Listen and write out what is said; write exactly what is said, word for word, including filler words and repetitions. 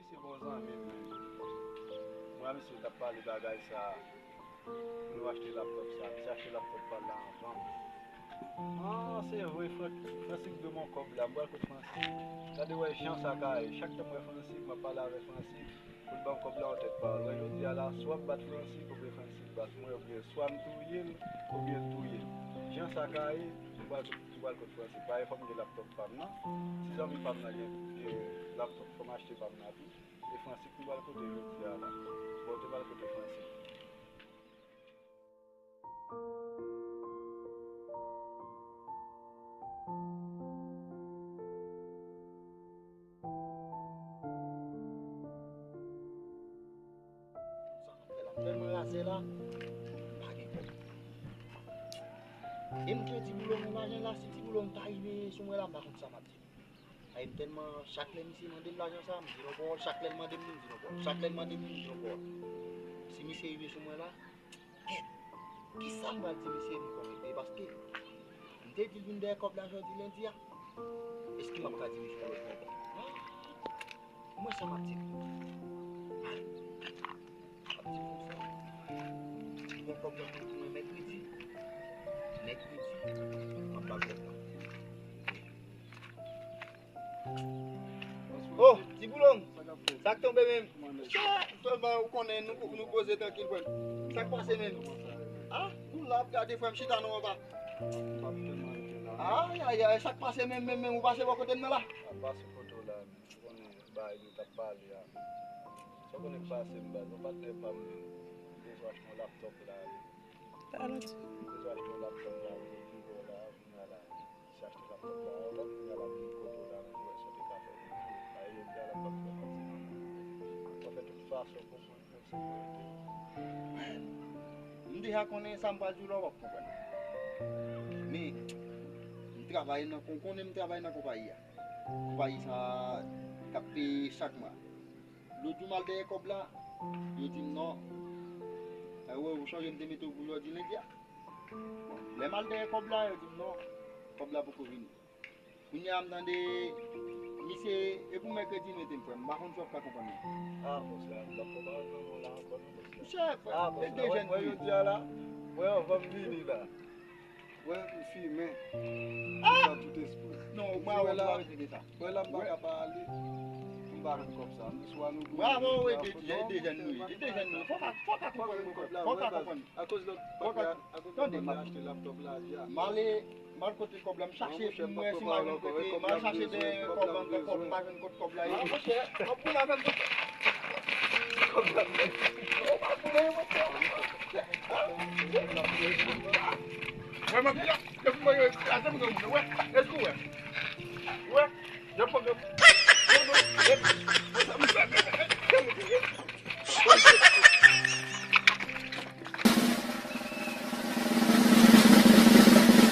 Se bon zanmi m menm. Mwen ak misye t ap pale bagay sa a. Pou nou achte laptòp sa a. Misye achte laptòp pa l la anvan m. Ah, se vre, Fran-, Fransik dwe m yon kòb la. M pral kot Fransik. Gade wè jan sa ka ye. Chak tan m wè Fransik, m ap pale avèk Fransik. Pou l ban m kòb la yon tèt pawòl. Wè, jodi a la, swa m bat Fransik, oubyen Fransik bat mwen, oubyen swa m touye l, oubyen l touye m. Jan sa ka ye, m pral, m pral kot Fransik. Paske fò m gen laptòp pa m nan. Si zanmi pa m nan gen, gen laptòp, fò m achte pa m nan tou. E Fransik m pral kote jodi a la. Bon, te pral kote Fransik. Sa k ap fè la tèlman razè la, m pa gen kòb. E m te di Boulon yon lajan la, si ti Boulon ta rive sou mwen la, m pa konn sa m ap di. Ay, m tèlman, chak lè misye mande m lajan sa, m di l yon pawòl, chak lè l mande m li, m di l yon pawòl, chak lè l mande m li, m di l yon pawòl. Si misye rive sou mwen la, kèt, kisa m pral di misye m konn rete, paske m te di l vin dèyè kòb la jodi lendi a. Èske m ap ka di misye yon lòt bagay? Ah, mwen sa m ap di l. M ap di l konsa. Bon, kòb la pou mwen mèkredi. Mèkredi, m ap ba l kòb la. Oh, ti Boulon, sa k tonbe menm? Chè, sèlman ou konnen nou, nou poze trankil, frè m. Sa k pase menm? Ah, nou la ap gade, frè m, chita nou anba. Ay, ay, ay, sa k pase menm, menm, menm, ou pase bò kote m nan la? M ap pase kote w la, men ou konnen bagay nou t ap pale a. Sa w konnen k pase m, baz, yon patnè pa m, men m bezwen achte yon laptòp la, men m bezwen achte yon laptòp la, men m vin wè w la, kounye a la. Si achte laptòp la, laptòp la vin kote w la, pou wè si w te ka fè videyo. Paske jodi a la m p ap fè manti nan nou. Mwen fè tout fason pou mwen, mwen se verite. M deja konnen sa m pral di w la, w ap konprann. Men, m travay nan, ou konnen m travay nan konpayi a. Konpayi sa k ap peye chak mwa. Lòt jou m al dèyè kòb la, yo di m non. Sa yo wè, ou chonje m te mete w pou jodi lendi a? Bon, lè m al dèyè kòb la, yo di m non, kòb la poko vini. Kounye a m tande misye, e pou mèkredi nou ete m frè m, m pa konn si w ap ka konprann mwen. Ah, monchè, m p ap konprann non la ankò non, monchè. Monchè, e de jèn nou ye. Jodi a la, mwen anvan m vini la. Wè, m fimen. Ah! Sa tout espri. Non, mwen wè la, wè la m pa ka pa ale. M pa jwenn kòb sa. M di swa nou. Bravo, wi, de jèn nou ye. De jèn nou ye. Fò ka, fò ka konprann mwen, fò ka konprann. Akoz lòt, akoz lòt bagay achte laptòp la, di a. M ale, m al kote kòb la, m chache, m wè si m al jwenn kote, m al chache dèyè kòb la, m pa jwenn kot kòb la ye. Ah, monchè, w ap boule avè m, monchè. Kòb la, monchè. Ou pa boule, monchè. Wè, m ap di, depi mwen yo kraze m gen moun, wè, èske w wè? Wè, jan m pran gen moun.